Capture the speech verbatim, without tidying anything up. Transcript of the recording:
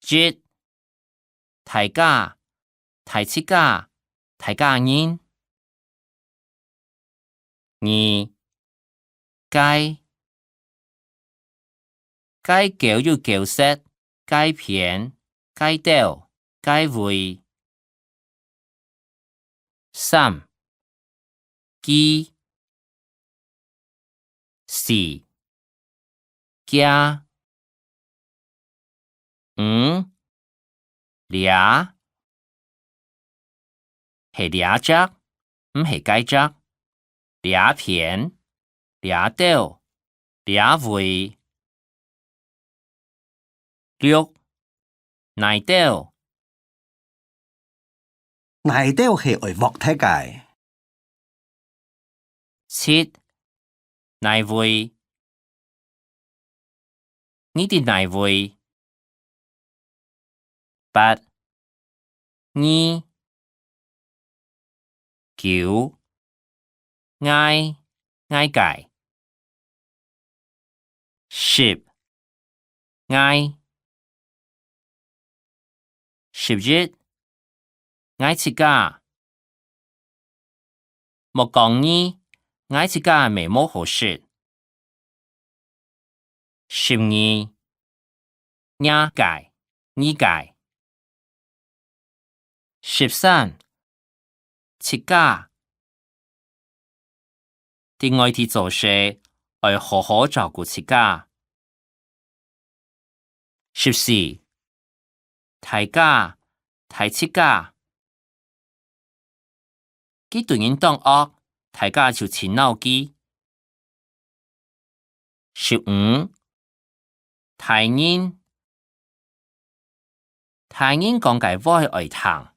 一、大家，大自家，大家人。二、該，該溝有溝壢，該片，該斗，該位。三、佢。四、厥。五、這，係這隻，毋係該隻。這片，這斗，這位。六、哪兜？哪兜係愛㧒忒个？七、哪位？你在哪位？八、你。九、𠊎，𠊎个。十、𠊎。十一、𠊎自家。莫講你，𠊎自家乜無好食。十二、若个，你个。十三、自家。在外地做事，愛好好照顧自家。十四、大家，大自家。佢對人當惡，大家就盡惱佢。十五、大人，大人講个話愛聽，